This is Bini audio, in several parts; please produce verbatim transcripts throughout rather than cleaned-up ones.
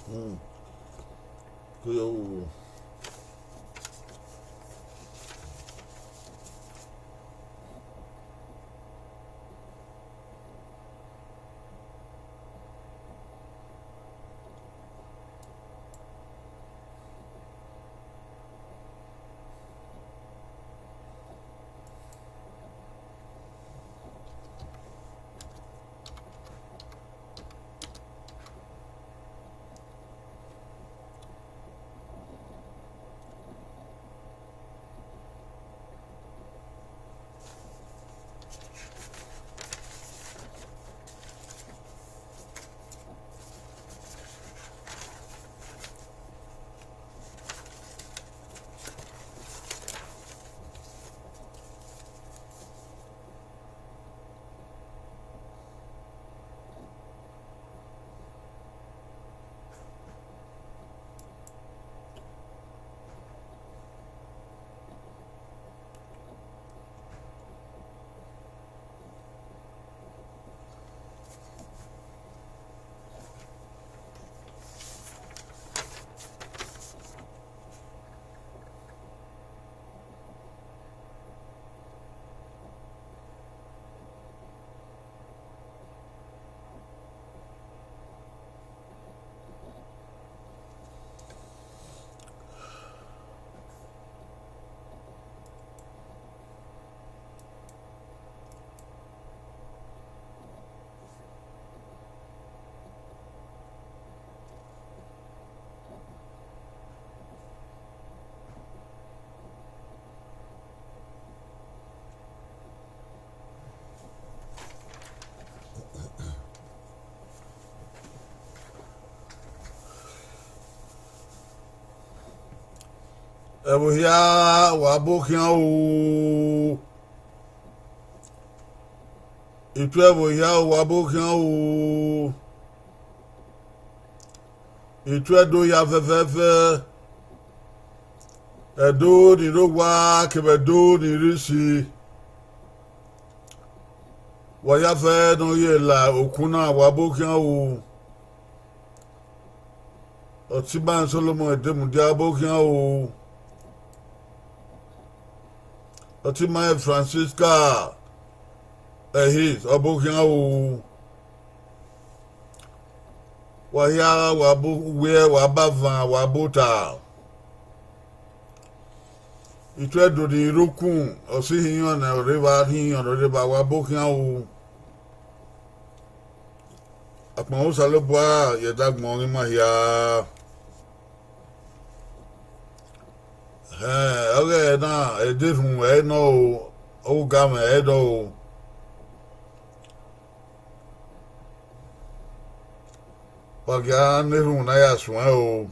Mm. Ke yo. Ẹvbo hia, wa bọ khian o. Itu ẹvbo hia, wa bọ khian o. Itu Ẹdo hia fẹfẹfẹ, Ẹdo ni rre owa kevbe Ẹdo ni rre isi, wa hia fẹ ne ọ ye la okun na, wa bọ khian o. Ọtẹn ima Solomon Edemudia, ọ bọ khian o. Ọtẹn ima Francisca Ehis, ọ bọ khian o. Wa hia, wa bọ uwẹ, wa bọ avan, wa bọ ota. Itu Ẹdo ni rre okun, ọ sẹ ihinrọn ne ọ rre evba, ihinrọn ne ọ rre evba, wa bọ khian o. Akpọnmwẹ Osanobua ye ẹdagbọn ọghe ima hia. Ẹn, ọghe ẹre na, Ẹdo erhunmwu ẹre nọ o, ọghe ugamwẹ ẹre nọ o. Wa gia na erhunmwu ne a ya suẹn o.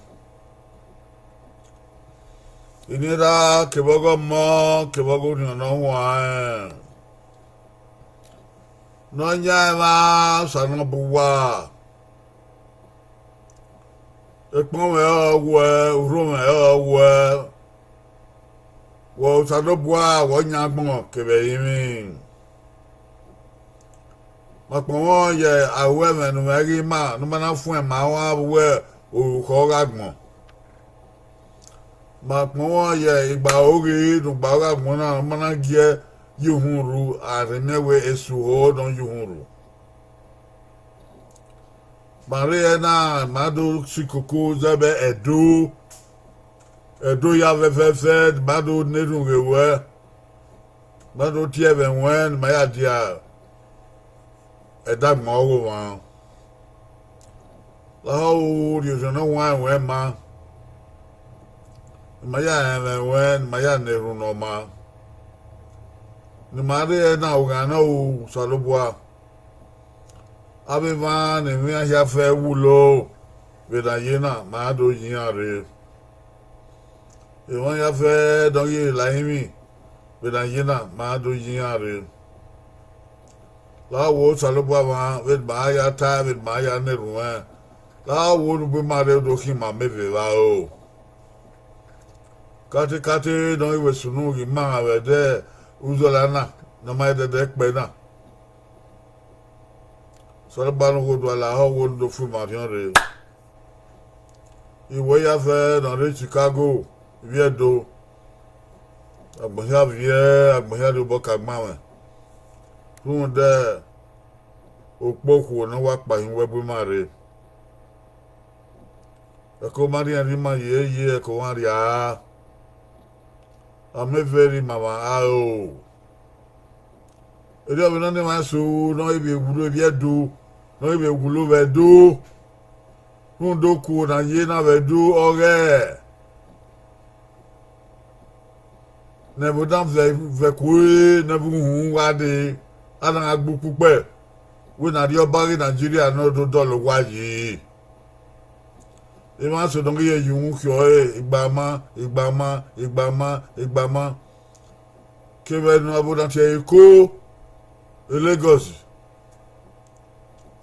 Eni erha kevbe ọghe ọmọ kevbe ọghe orhiọn ne ọ huanrẹn, ne ọ yan ẹmwẹ Osanobua. Ekpọnmwẹ ọrọre ọ wuẹ, urhomwẹ ọrọre ọ wuẹ, wẹ Osanobua, wẹ ọyan agbọn kevbe ẹrinmwi. Ma kpọnmwẹ ye aho ẹmwẹ ne u mwẹ ghi ma, ne u ma na fuẹn ma uwa vbe uwẹ orukhọ gha gbọn. Ma kpọnmwẹ ye igba oghi ne u gba gha gbọn na, ne u ma na gie ye uhunmwu ru, a rhe miẹn wẹ esu ho ne ọ ye uhunmwu ru. Ma rre ẹre na, ma do si koko zẹvbe Ẹdo, Ẹdo hia fẹfẹfẹ, ma do na erhunmwu ghe ruẹ, ma do tie ẹmwẹ ruẹn ne ima ya dia ẹdagbọn ọghe ọmwa. Lahọ, u rhie Osanobua ne ọ huanrẹn ruẹn ma, ne ima ya rẹn ẹmwẹ ruẹn, ne ima ya na erhunmwu ne ọ maa. Ne ima rre ẹre na, oghan nọ ru Osanobua. Avbe emwa ne emwi iran hia fẹ wulo vbene a ye na, ma do ye iran rre. Emwa hia fẹ ne ọ ghi la ẹrinmwi vbene a ye na, ma do ye iran rre. La wo Osanobua mwa vbene ima ya tae, vbene ima ya na erhunmwu ẹn. La wo ne ugbẹn ima rre do khian ima mẹ vbe evbare o. Katekate ne ọ ghi vbe sunu ghi ma vbe ẹdẹ uzọla na ne ọ ma dẹdẹ kpẹe na. Osanobua ne ugho dua lahọ wo ne u do fu ima rhiọn rre. Iwẹ ya fẹ ne ọ rre Chicago, ivbi Ẹdo, agbọn hia viẹ, agbọn hia rhie obọ ka gbanmwẹ, rhunmwuda okpokhuo ne ọ wa kpa hin uwu ẹbu ima rre. Ẹko ma rhiẹnrhiẹn ima ye ye, ẹko mwa rria, a ma eve rre ima mwa aro. Erriọ vbe ne ọnii mwa su ne ọ vbe wulo ivbi Ẹdo, ne ọ vbe wulo vbe Ẹdo, rhunmwuda okuo ne a ye na vbe Ẹdo ọghẹe. Ne ẹvbo dan vẹ, vẹ ẹko ẹre ne ẹvbo uhunmwu gha dee, a na gha gbe ukpukpẹ, wẹ ne Arriọba ghe Nigeria ne ọ do dọlọ owa yi. Emwa eso nọ ghi ye ye uhunmwu khiọre, igbama, igbama, igbama, igbama. Kevbe ne ẹvbo na tie ẹre Eko, Lagos,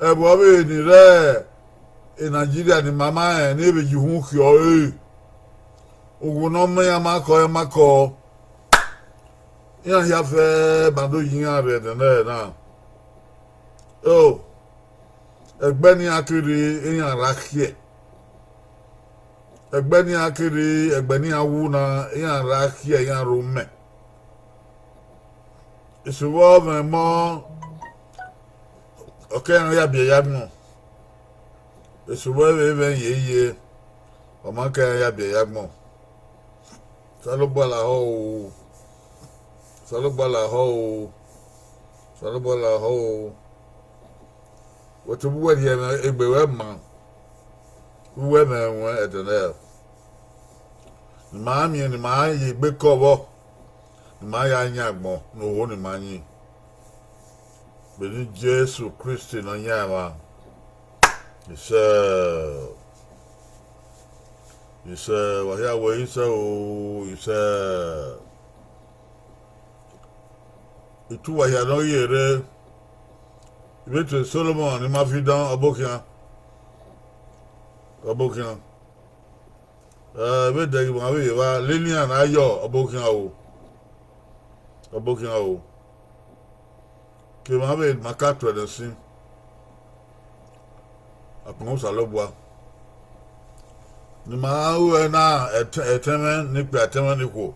ẹvbo ọvbehe ni rre Nigeria ni ma ma rẹn ne vbe ye uhunmwu khiọre, uwu ne ọ ma iran ma kọ, iran ma kọ, iran hia fẹ ma do ye iran rre ẹdẹnẹrẹ na. O, ẹgbẹ ne iran ke rre, iran ra khiẹ. Ẹgbẹ ne iran ke rre, ẹgbẹ ne iran wu na, iran ra khiẹ, iran ro mẹ. Esi vbe ọ mwẹ emọ, ọ ke iran ya biẹ ya agbọn. Esi vbe ọ vbe mwẹ ye ye, ọ ma ke iran ya biẹ ya agbọn. Osanobua lahọ o, Osanobua lahọ o, Osanobua lahọ o. Wẹ tobọ uwẹ rhie egbe ruẹ ma, uwẹ mwẹ ruẹn ẹdẹnẹrẹ, ne ima miẹn, ne ima ye egbe kọ vbọ, ne ima ya yan agbọn ne oho ne ima yin. Vbe eni Jesu Kristi Nọyaẹnmwa, isẹ, isẹ, wa hia wẹ isẹ o, isẹ. Itu uwa hia ne ọ ghi rre, ivbi eto Solomọn ne ima fi dan ọbokhian, ọbokhian. Ẹ, vbe ẹdẹghe emwa vbe evba, Lilian Ayọ, ọbokhian o, ọbokhian o. Ke emwa vbe ne ima ka tuẹ nẹ ẹsin, akpọn Osanobua, ne ima ru ẹre na, ẹtẹ-, ẹtẹn mwẹ ne ikpia, ẹtẹn mwẹ ne ikhuo,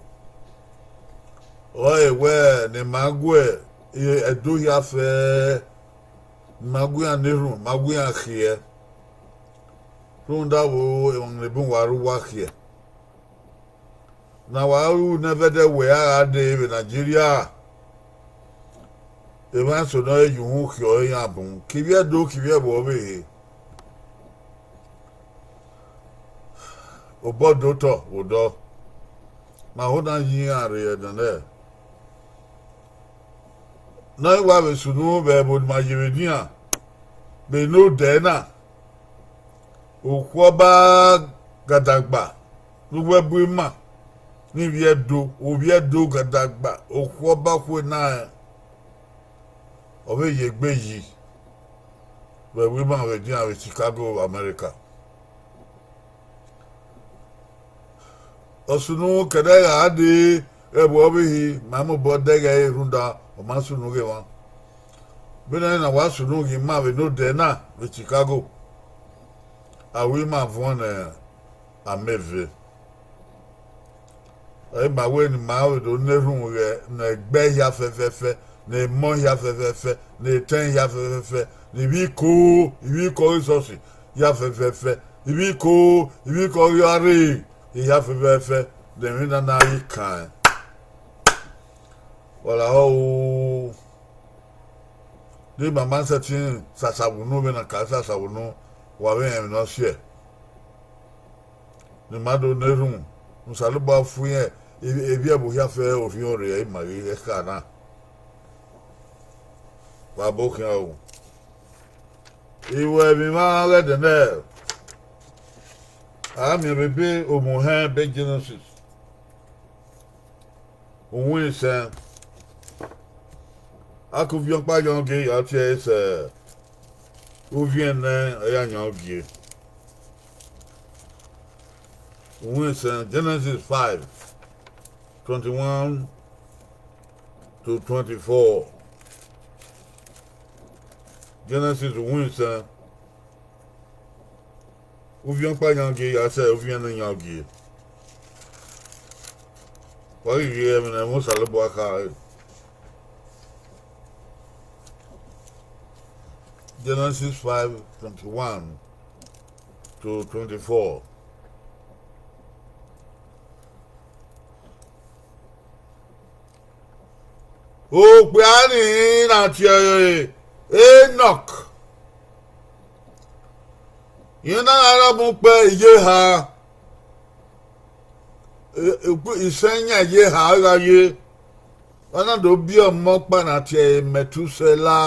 ọre wẹ ne ima gu Ẹdo hia fẹ, ne ima gu iran na erhunmwu, ne ima gu iran khiẹ, rhunmwuda vbe emwa ne bun wa rre uwa khiẹ. Ne a wa ru ne ẹvẹdẹ wẹ a gha dee vbe Nigeria, emwa eso ne ọ ye uhunmwu khiọre iran bun, ke ivbi Ẹdo, ke ivbi ẹvbo ọvbehe. Obọ do otọ vbe odọ, ma ho na ye iran rre ẹdẹnẹrẹ. Ne ọ wa vbe sunu vbe ẹvbo ne ima ye vbe nian, vbe ne odẹ na, okhuo ọba Gadagba ne uwu ẹbu ima, ne ivbi Ẹdo, ovbi Ẹdo Gadagba, okhuo ọba okhuo na rẹn, ọ vbe ye egbe yi vbe ẹvbo ima vbe nian vbe Chicago, America. Ọ sunu kẹdẹ gha dee, ẹvbo ọvbehe, ma mobọ dẹghe ẹre rhunmwuda ọ ma sunu ghe emwa. Vbene na wa sunu ghe ima vbe ne odẹ na vbe Chicago, a ru ima vuọn ne ameve. Ẹ ma wẹ ne ima vbe do na erhunmwu ghẹ ne ẹgbẹ hia fẹfẹfẹ, ne emọ hia fẹfẹfẹ, ne etẹn hia fẹfẹfẹ, ne ivbi iko, ivbi iko Jisọsi hia fẹfẹfẹ, ivbi iko, ivbi iko ghi a rre hia fẹfẹfẹ, ne emwi na na ghi kan. Wa lahọ o, ne ima ma sẹtin sasa vbe unu, vbene a ka sasa vbe unu, wa vbe rẹn emwi ne ọ siẹ. Ne ima do na erhunmwu, ne Osanobua fu irẹn, evbi ẹvbo hia fẹ orhiọn rre ima ghi kha na. Wa bọ khian o. Iwẹ emwi mwa ghẹ dẹ nẹ, a miẹn vbe ebe Omuhẹn, ebe Genesis, uhunmwu isẹn, a ke uviẹn ọkpa yọn gie ya tie ẹre sẹ uviẹn nẹ, ọ ya yan gie. Uhunmwu isẹn, Genesis five, twenty-one to twenty-four. Genesis uhunmwu isẹn, Ovbi ọkpa yan gie, ya sẹ ovbi ẹnrẹn yan gie. Wa ghi ghi ẹmwẹ ne ẹmwẹ Osanobua kha re. Genesis five twenty-one to twenty-four. Okpia ni na tie ẹre Enọk, irẹn na gha rre ọmọ ukpẹ iyeha, e, e, isẹn yan iyeha ọ gha ye, ọ na do biẹ ọmọ ọkpa na tie ẹre Mẹtusẹla.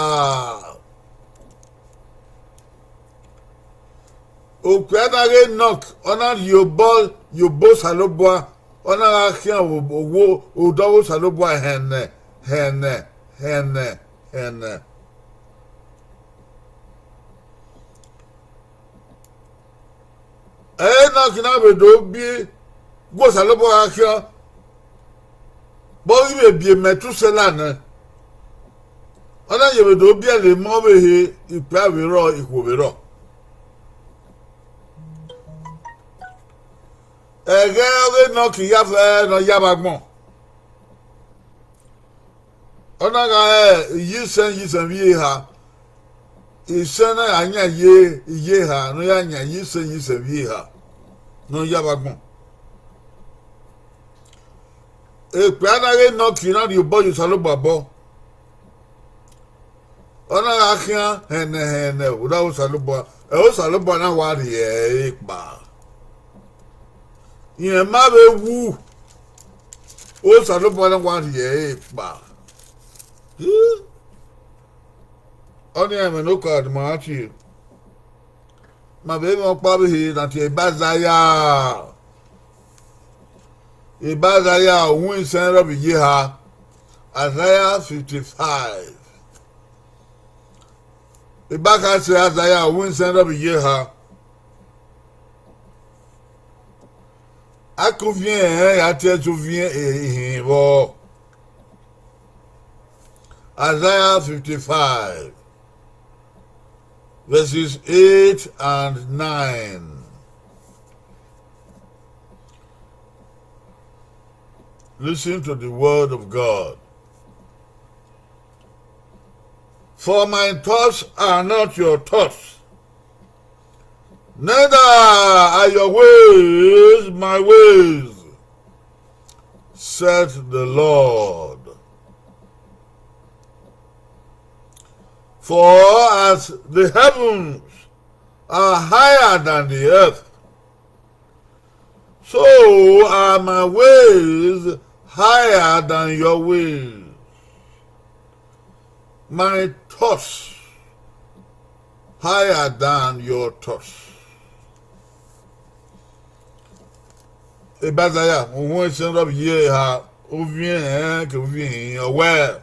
Okpia na ghe Enọk, ọ na rhie obọ ye obọ Osanobua, ọ na gha khian vbe owo odọ ọghe Osanobua hẹnẹ, hẹnẹ, hẹnẹ, hẹnẹ. Enọk na vbe do bi gu Osanobua gha khian, vbe ọ ghi vbe bie Mẹtusẹla nẹ, ọ na ye vbe do biẹlẹ emọ ọvbehe, ikpia vbe rrọọ, ikhuo vbe rrọọ. Ẹghẹ ọghe Enọk ya fẹ ne ọ ya vbe agbọn, ọ na gha re iye isẹn ye isẹn vbe iyeha, isẹn na gha yan ye iyeha ne ọ ya yan ye isẹn ye isẹn vbe iyeha ne ọ ya vbe agbọn. Okpia na ghe Enọk na rhie obọ ye Osanobua obọ, ọ na gha khian hẹnẹ hẹnẹ vbe odọ ọghe Osanobua, ẹ, Osanobua na wa rhie ẹre kpa. Rẹn ma vbe wu, Osanobua na wa rhie ẹre kpa. Ọnii ẹmwẹ ne okara ne ima ra tie. Ma vbe mwẹ ọkpa ọvbehe na tie eba Azaia. Eba Azaia uhunmwu isẹn rọ vbe iyeha, Isaiah fifty-five. Eba khasẹ Azaia uhunmwu isẹn rọ vbe iyeha. A ke uviẹn ẹnrẹn ya tie ẹse uviẹn ihin vbọ. Isaiah fifty-five, verses eight and nine. Listen to the word of God. For my thoughts are not your thoughts, neither are your ways my ways, said the Lord. For as the heavens are higher than the earth, so are my ways higher than your ways, my thoughts higher than your thoughts. Eba Azaia uhunmwu isẹn rọ vbe iyeha, uviẹn ẹnrẹn ke uviẹn ihin, ọ wẹẹ,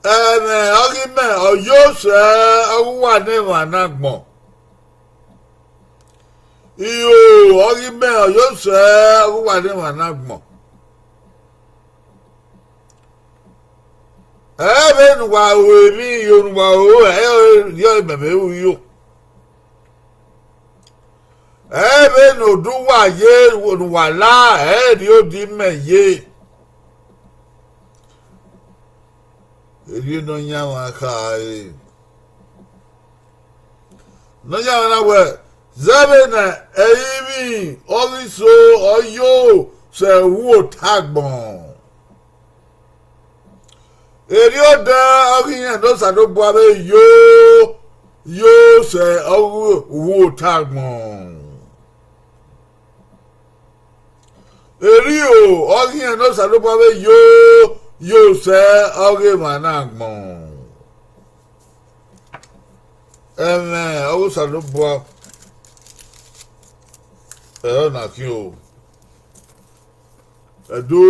Ẹmwẹ ọghe imẹ ọ yo sẹ ọghe uwa ne emwa na agbọn. Iro ọghe imẹ ọ yo sẹ ọghe uwa ne emwa na agbọn. Ẹ vbene uwa ru emwi yo ne uwa ru, ẹ i re mẹ vbe ru yo. Ẹ vbene odẹ uwa ye ne uwa la, ẹ i re odẹ imẹ ye. Erriọ Nọyaẹnmwa khare. Nọyaẹnmwa na wẹẹ, zẹ vbene ẹrinmwi ọghe iso ọ yo sẹ uwu ota agbọn. Erriọ odẹ ọghe irẹn ne Osanobua vbe yo, yo sẹ ọghe uwu ota agbọn. Erriọ ọghe irẹn ne Osanobua vbe yo, yo sẹ ọghe emwa na agbọn. Ẹmwẹ ọghe Osanobua, ẹre ọ na khin o. Ẹdo,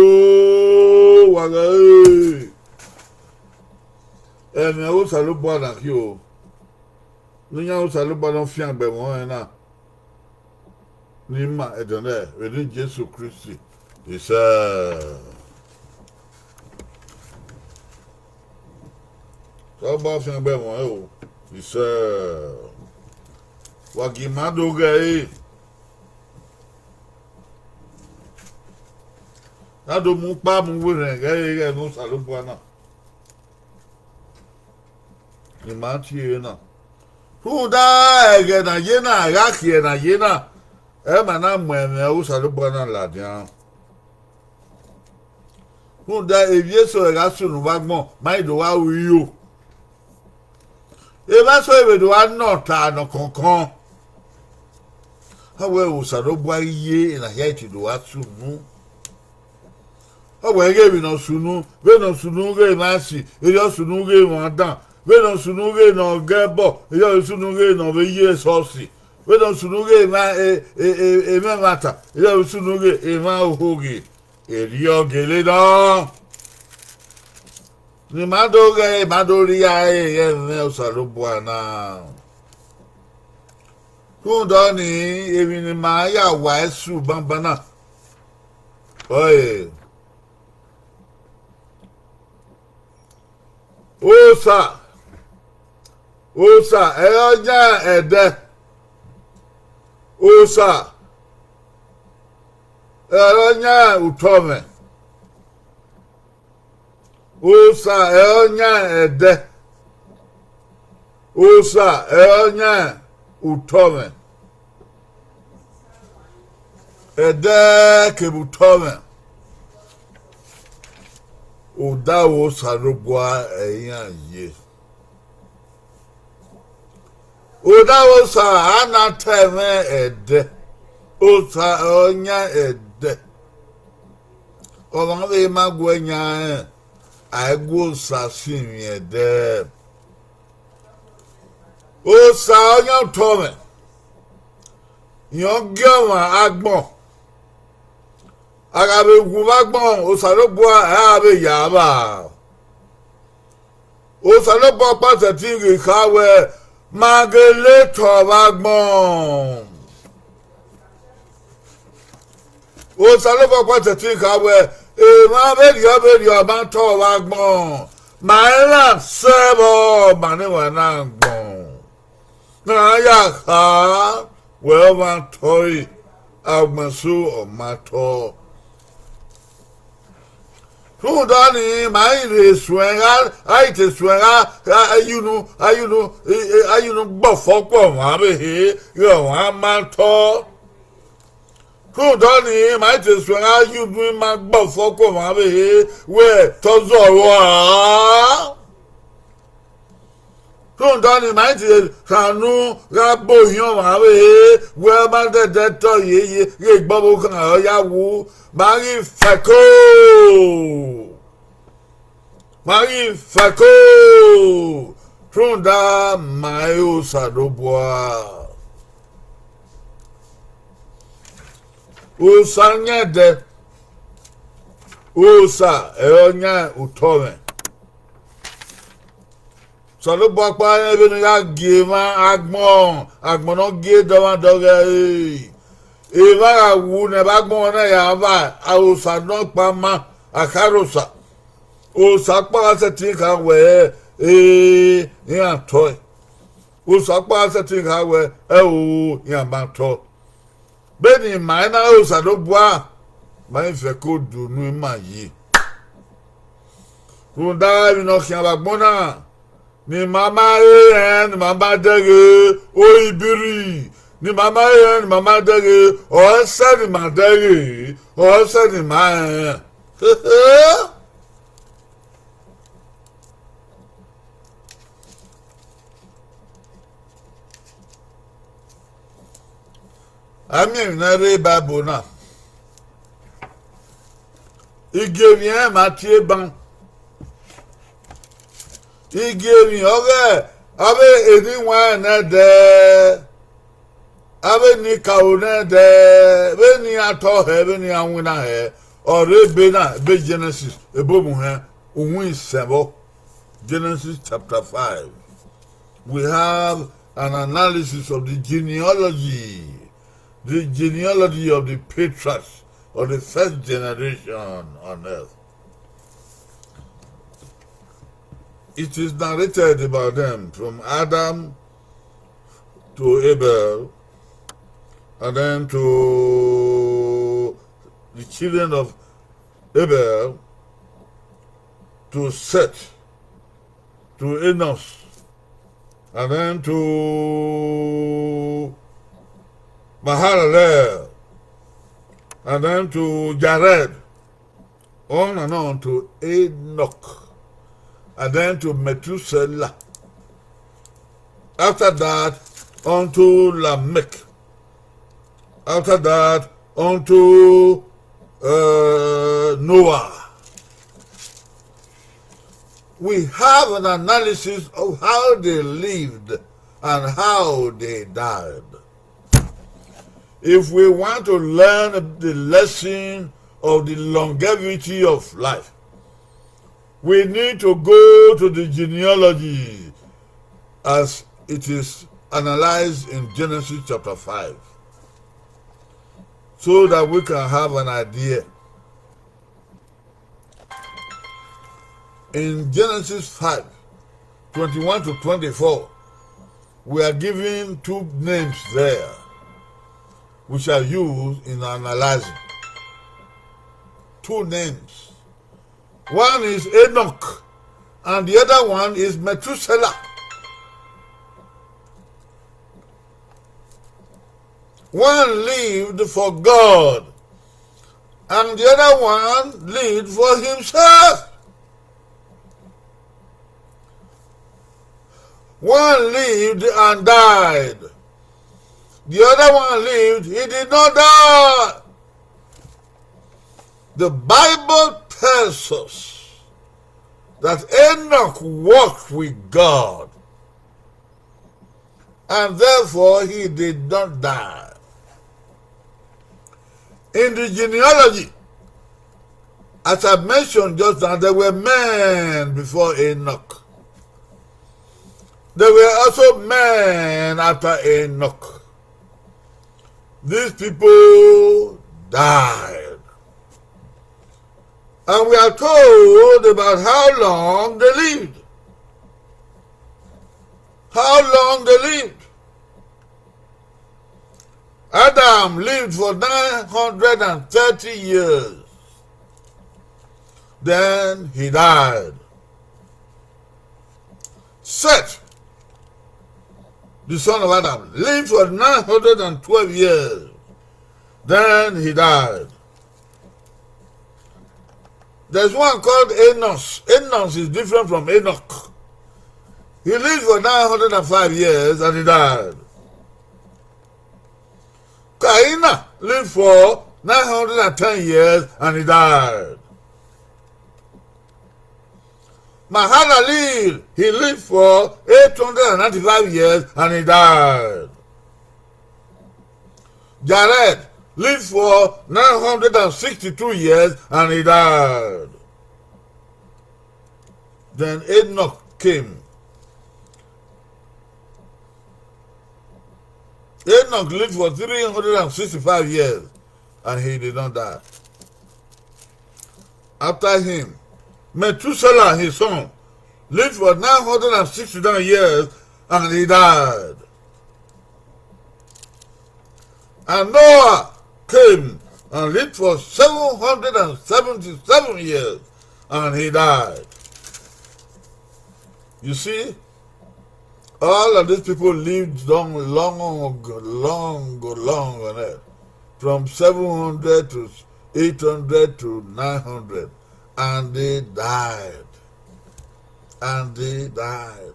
wa ghẹ ẹre. Ẹmwẹ ọghe Osanobua na khin o. Ne iran Osanobua ne ọ fiangbe ẹmwẹ ọnrẹn na, ne ima ẹdẹnẹrẹ vbe eni Jesu Kristi, isẹ. Ọba fiangbe ẹmwẹ o, isẹ, wa gie ima do ghẹ ẹre, na do mu ukpa mu werhẹn ghẹ ẹre ghẹ ne Osanobua na, ne ima tie ẹre na. Rhunmwuda ẹghẹ ne a ye na, a gha khiẹ ne a ye na, ẹ ma na mu ẹmwẹ Osanobua na ladian. Rhunmwuda evbi eso ẹre gha sunu vbe agbọn, ma i do gha ru iro. Evba eso vbe do gha nọ ọta nọ kọnkọn. A wẹ Osanobua ghi ye ena hia i te do gha sunu. Ọ wẹ ghe emwi ne ọ sunu, vbene ọ sunu ghe emwa ẹse, erriọ ọ sunu ghe emwa dan, vbene ọ sunu ghe ne ọ gẹ ẹbọ, erriọ ọ sunu ghe ne ọ vbe ye esọsi, vbene ọ sunu ghe emwa, e, e, e, emwa ẹmwata, erriọ ọ sunu ghe emwa ohoghe, erriọ gele nọ. Ne ima do ghẹ, ima do rhie ẹre ghẹ mwẹ Osanobua na. Rhunmwuda ọnii, emwi ne ima ya wa ẹse banbanna, ọre, Osa, Osa ẹre ọ yan ẹdẹ, Osa ẹre ọ yan utọmwẹ, Osa ẹre ọ yan ẹdẹ, Osa ẹre ọ yan utọmwẹ, ẹdẹ kevbe utọmwẹ. Odaro Osanobua ẹre iran ye. Odaro Osa a na ta ẹmwẹ ẹdẹ, Osa ẹre ọ yan ẹdẹ. Ọmwa vbe ma gu ẹyan rẹn, a i gu Osa sinmwi ẹdẹ. Osa ọ yan utọmwẹ, rẹn ọ gie ọmwa agbọn. A gha vbe wu vbe agbọn, Osanobua a vbe ya vba. Osanobua ọkpa sẹtin ghi kha wẹẹ, ma gele tọ vbe agbọn. Osanobua ọkpa sẹtin kha wẹẹ, emwa vberriọ vberriọ ma tọ vbe agbọn, ma i na sẹ vbọ, ma ne emwa na gbọn. Ne a ya kha wẹẹ ọmwa tọ ẹre, agbọn eso ọ ma tọ. Rhunmwuda ọnii, ma i rhe suẹn gha, a i te suẹn gha, a, a ye unu, a ye unu, e, e, a ye unu gbe ọfọ ku ọmwa vbe ehe, ghe ọmwa ma tọ. Rhunmwuda ọnii, ma i te suẹn gha ye unu ima gbe ọfọ ku ọmwa vbe ehe, wẹẹ te ọ zọrọ a. Rhunmwuda ọnii, ma i te khanu gha gbe ohiẹn ọmwa vbe ehe, wẹẹ ma dẹdẹ tọ yeye, ghe egbe ọvbokhan ọ ya wu, ma ghi fẹko. Ma ghi fẹko, rhunmwuda ma i re Osanobua. Osa yan ẹdẹ, Osa ẹre ọ yan utọmwẹ. Osanobua ọkpa rẹn vbene ọ ya gie emwa agbọn, agbọn ne ọ gie dọmwadẹ ọghẹe. Emwa gha wu ne ẹvbo agbọn na ya vba, Osa nọkpa ma, a kha rre Osa. Osa ọkpa gha sẹtin kha wẹẹ, ee, iran tọe. Osa ọkpa gha sẹtin kha wẹẹ, ẹo, iran ma tọ. Vbene ima i na re Osanobua, ma i fẹko do unu ima yi. Rhunmwuda emwi ne ọ khian vbe agbọn na, ne ima ma re rẹn, ne ima ma dẹghe, ori biri, ne ima ma re rẹn, ne ima ma dẹghe, ọ i sẹ ne ima dẹghe, ọ i sẹ ne ima rẹn. A miẹn emwi ne ọ rre Bible na. Igiemwi ẹnrẹn ma tie ban. Igiemwi ọghe avbe eni waẹn nẹdẹ, avbe eni karo nẹdẹ, vbene iran tọ hẹ, vbene iran winna hẹ, ọ rre ebe na, ebe Genesis, ebe omuhẹn, uhunmwu isẹn vbọ. Genesis chapter five. We have an analysis of the genealogy, the genealogy of the patriarchs of the first generation on earth. It is narrated about them from Adam to Abel, and then to the children of Abel, to Seth, to Enos, and then to Mahalalel, and then to Jared, on and on to Enoch, and then to Methuselah. After that, unto Lamech. After that, unto uh, Noah. We have an analysis of how they lived and how they died. If we want to learn the lesson of the longevity of life, we need to go to the genealogy as it is analyzed in Genesis chapter five, so that we can have an idea. In Genesis five, twenty-one to twenty-four, we are given two names there we shall use in analyzing. Two names. One is Enoch, and the other one is Methuselah. One lived for God, and the other one lived for himself. One lived and died. The other one lived, he did not die. The Bible tells us that Enoch walked with God, and therefore he did not die. In the genealogy, as I mentioned just now, there were men before Enoch. There were also men after Enoch. These people died. And we are told about how long they lived. How long they lived. Adam lived for nine hundred and thirty years. Then he died. Seth, the son of Adam, lived for nine hundred and twelve years. Then he died. There's one called Enos. Enos is different from Enoch. He lived for nine hundred and five years and he died. Kaina lived for nine hundred and ten years and he died. Mahalalel, he lived for eight hundred and ninety-five years and he died. Jared lived for nine hundred and sixty-two years and he died. Then Enoch came. Enoch lived for three hundred and sixty-five years and he did not die. After him, Methuselah, his son, lived for nine hundred and sixty-nine years and he died. And Noah came and lived for seven hundred and seventy-seven years and he died. You see, all of these people lived long, long, long, long on earth, from seven hundred to eight hundred to nine hundred, and they died. And they died.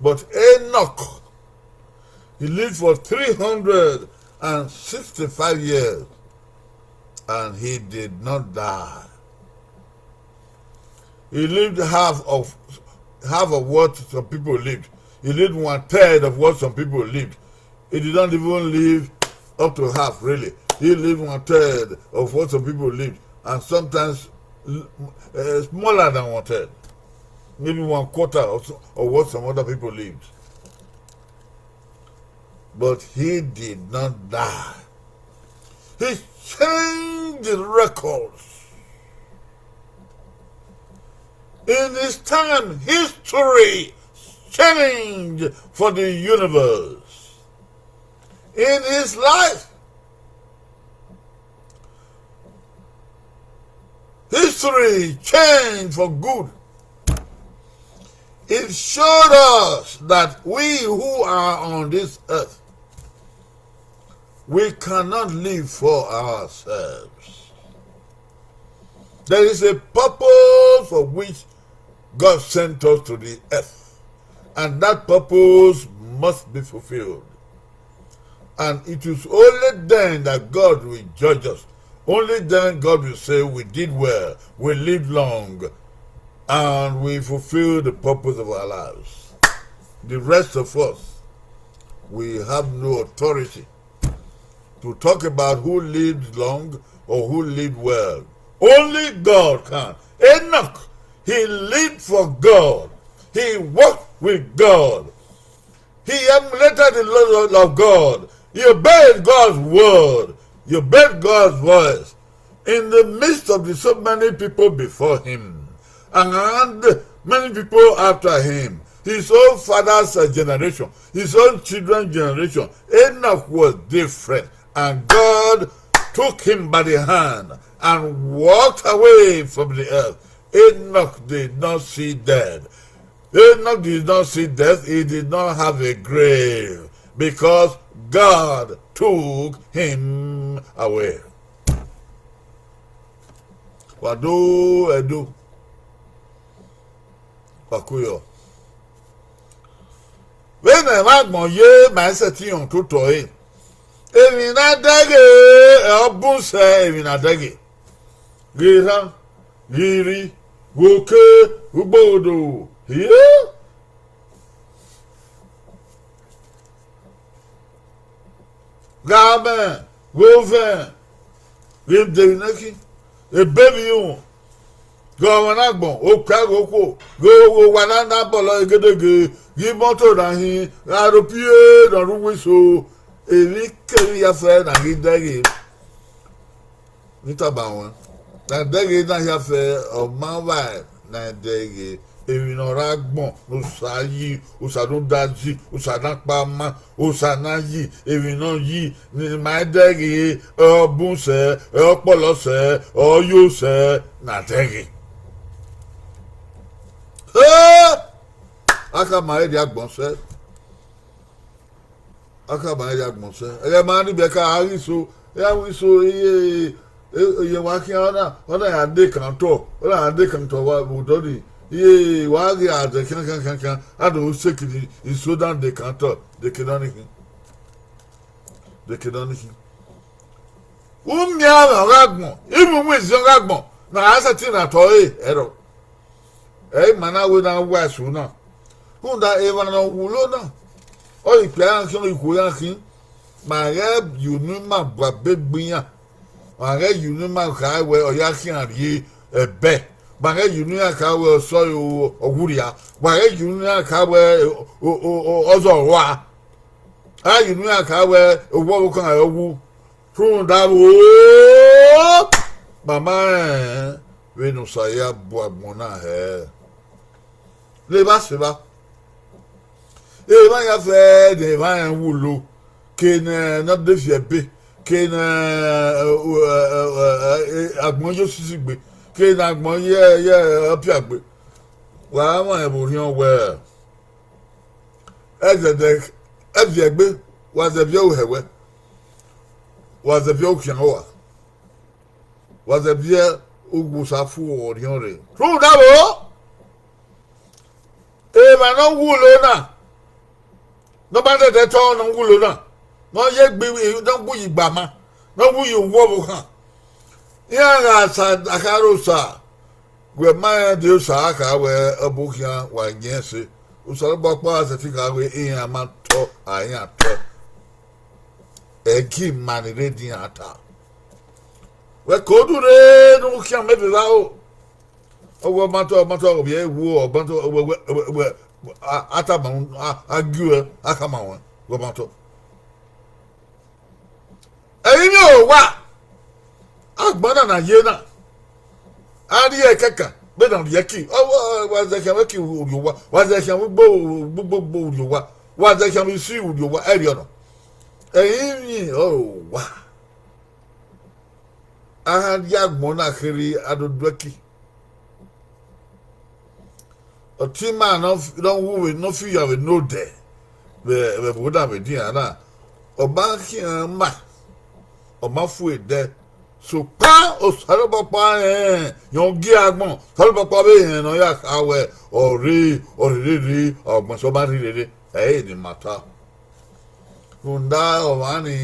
But Enoch, he lived for three hundred and sixty-five years, and he did not die. He lived half of half of what some people lived. He lived one third of what some people lived. He did not even live up to half, really. He lived one third of what some people lived, and sometimes uh, smaller than one third, maybe one quarter of, of what some other people lived. But he did not die. He changed the records. In his time, history changed for the universe. In his life, history changed for good. It showed us that we who are on this earth, we cannot live for ourselves. There is a purpose for which God sent us to the earth, and that purpose must be fulfilled. And it is only then that God will judge us. Only then God will say, "We did well, we lived long, and we fulfilled the purpose of our lives." The rest of us, we have no authority to talk about who lived long or who lived well. Only God can. Enoch, he lived for God. He walked with God. He emulated the law of God. He obeyed God's word. He obeyed God's voice. In the midst of the so many people before him, and many people after him, his own father's uh, generation, his own children's generation, Enoch was different. And God took him by the hand and walked away from the earth. Enoch did not see death. Enoch did not see death, he did not have a grave, because God took him away. Wa do ẹdo, wa ku yọ. Vbene ẹmwẹ agbọn ye ma i sẹtin rẹn ototọ ẹre, emwi ne a dẹghe ọ bun sẹ emwi ne a dẹghe. Ghe erhan, ghe irri, ghe oke, ugbohodo, hie, ghe amẹ, ghe ovẹn, ghe de emwi ne khin, ebe vbe irunmwu, ghe ọmwa ne agbọn, okpia ghe okhuo, ghe owa ne a na bọlọ egedege, ghe imọto ne a hin, ghe aropie ne ọ rre uwu iso, emwikemwi ya fẹ ne a ghi dẹghe. Ne I tama ruẹn, ne a dẹghe na hia fẹ, ọ ma vba ne a dẹghe, emwi ne ọ rre agbọn ne Osa yi, Osa ne u da yi, Osa ne a kpa ma, Osa ne a yi, emwi ne ọ yi ne ima dẹghe, ọ bun sẹ, ọ kpọlọ sẹ, ọ yo sẹ, ne a dẹghe. A khama ẹre rrie agbọn sẹ. A khama ẹre rrie agbọn sẹ. Ẹghẹ ma ni biẹ ka a ghi so, a ghi so, iye, iye wa khian ọna, ọna ya de kan otọ, ọna ya de kan otọ vbe odọ nii, iye wa ghi a dẹ khian khian khian khian, a do sekiri iso dan de kan otọ, de ke nọ ni khin. De ke nọ ni khin. U miẹn amwẹ ọ gha gbọn, ivun iziọn gha gbọn, ne a sẹtin na tọ ẹre ẹrọ. Ẹ i ma na wẹ ne a wa eso na, rhunmwuda emwa ne ọ wulo na, ọ ghi ikpia iran khin, ọ ghi ikhuo iran khin, ma ghẹ ye unu ima bu abe gbe iran, ma ghẹ ye unu ima kha wẹ ọ ya khian rrie ẹbẹ, ma ghẹ ye unu iran kha wẹ ọ sẹ ọwurria, ma ghẹ ye unu iran kha wẹ ọ zẹ ọrua, a ye unu iran kha wẹ owa ọvbokhan ọre ọ wu. Rhunmwuda vbo? Ma ma rẹn vbene Osa ya bu agbọn na hẹ. Ne evba sẹ evba, emwa ya fẹ ne emwa rẹn wulo, ke ne ọ de fi ẹbe, ke ne agbọn ye osisi gbe, ke ne agbọn ye ye ọpia gbe. Wa ma rẹn vbe orhiọn wẹ, ẹzẹdẹ, ẹviẹgbe, wa zẹ viọ uhẹwẹ, wa zẹ viọ ukhian ua, wa zẹ viọ uwu Osa fu orhiọn rre. Rhunmwuda vbo? Emwa ne ọ wulo na, ne ọ ma dẹdẹ tọ ne ọ wulo na, ne ọ ye egbe, ne ọ wu ye igbama, ne ọ wu ye owa ọvbokhan, iran gha sa, a kha rre Osa, wẹ ma rẹn de Osa a kha wẹ ọbokhian wa yin ẹse. Osanobua ọkpa sẹtin kha wẹ iran ma tọ, a iran tọ. Ẹ gi ima ni rre de iran ta. Wẹ ke odu rre ne u khian mẹ vbe evba o. Ọ wẹ ọ ma tọ, ọ ma tọ, ọ vbiẹ wu, ọ ma tọ, wẹ, wẹ, wẹ, wẹ, a, a tama, a, a gie uẹ, a khama ruẹn, wẹ ọ ma tọ. Ẹrinmwi owa, agbọn na na ye na, a rrie ẹkẹkan, Vbene ọ rhie ẹki, ọ, wa zẹ khian vbe ẹki urhi owa, wa zẹ khian vbe ugbo, ugbo, ugbo urhi owa, wa zẹ khian vbe isi urhi owa, ẹrriọ nọ. Ẹrinmwi ọre owa. A gha rrie agbọn na kherhe, a do du ẹki. Ọtẹn ima ne ọ fi, ne ọ wu vbe, ne ọ fi ya vbe ne odẹ vbe, vbe ẹvbo na vbe dian na, ọ ma khian ma, ọ ma fu ẹdẹ. Sokpan Osanobua ọkpa rẹn, rẹn ọ gie agbọn, Osanobua ọkpa vbe rẹn ne ọ ya kha wẹ, ọ rre, ọ rherere, ọ gbẹn sẹ ọ ma rhirere, ẹ i re ne ima ta. Rhunmwuda ọmwa ni,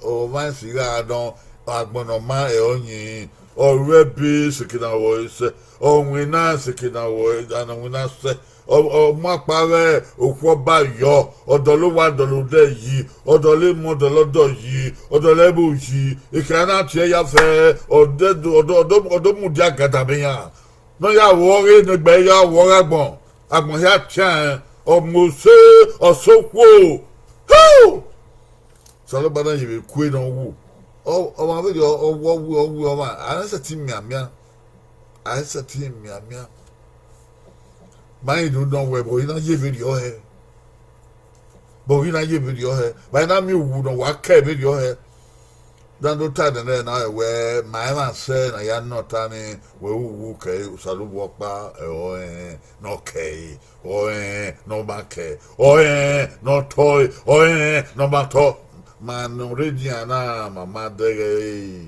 ọmwa esi gha nọ, agbọn ne ọ ma ẹre ọ yin, ọ ru ẹbe seke ne ọ vbe sẹ, ọ winna seke ne ọ vbe, ne ọ winna sẹ, ọ, ọ mu akpa vbe okhuo ọba yọ, ọ dọlọ owa dọlọ odẹ yi, ọ dọlọ emọ dọlọ ọdọ yi, ọ dọlọ ẹvbo yi, ekẹn na tie ya fẹ, ọ de do, ọ do, ọ do, ọ do mudia ga danmwẹ iran. Ne ọ ya vbuọ ọghe ne egbe ya vbuọ ọghe agbọn, agbọn hia tian, ọ mu ose, ọ sẹ okhuo. Hu! Osanobua na ye vbe kue ne ọ wu. Ọ, ọmwa vberriọ, ọ wu, ọ wu, ọ wu ọmwa, a i sẹtin mianmian, a i sẹtin mianmian. Ma rẹn do nọ wẹ, vbe ọ i na ye vberriọ hẹ? Vbe ọ i na ye vberriọ hẹ? Vbe a i na miẹn uwu ne ọ wa kẹ vberriọ hẹ? Da do ta nene na wẹ, ma emwa sẹ ne a ya nọ ọta ni, wẹ uwu kẹ Osanobua ọkpa, ẹ, ọ rẹn ne ọ kẹ ẹre, ọ rẹn ne ọ ma kẹ, ọ rẹn ne ọ tọ ẹre, ọ rẹn ne ọ ma tọ. Ma ne ọ rre dian na, ma ma dẹghe ẹre.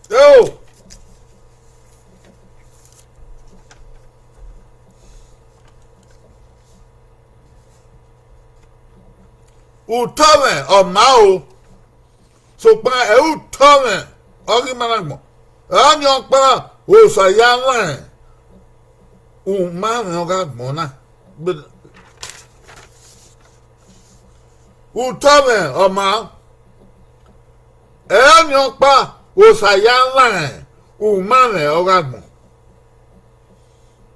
Eo! Utọ mwẹ ọ ma o, sokpan ẹ i re utọ mwẹ ọghe ima na agbọn. Ọnii ọkpa Osa ya rẹn, u ma mwẹ ọghe agbọn na. Utọ mwẹ ọ ma, ẹ i re ọnii ọkpa Osa ya rẹn, u ma mwẹ ọghe agbọn.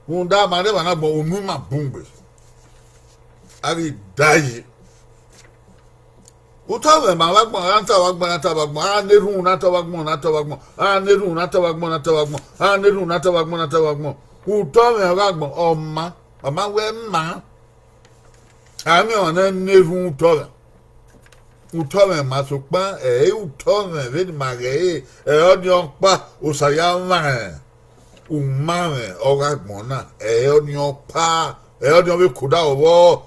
Rhunmwuda ma rre emwa na agbọn, unu ima bun gbe, a ghi da yi. Utọ mwẹ ma vbe agbọn, a na ta vbe agbọn, a na ta vbe agbọn, a na erhunmwu na ta vbe agbọn, na ta vbe agbọn, a na erhunmwu na ta vbe agbọn, na ta vbe agbọn, a na erhunmwu na ta vbe agbọn, na ta vbe agbọn. Utọ mwẹ ọghe agbọn ọ ma, ọ ma wẹ ma. A miẹn ọmwa ne erhunmwu utọ mwẹ, utọ mwẹ ma, sokpan ẹ i re utọ mwẹ vbene ima ghẹ re, ẹ i re ọnii ọkpa Osa ya rẹn, u ma mwẹ ọghe agbọn na, ẹ i re ọnii ọkpa, ẹ i re ọnii ọ vbe koda vbọ.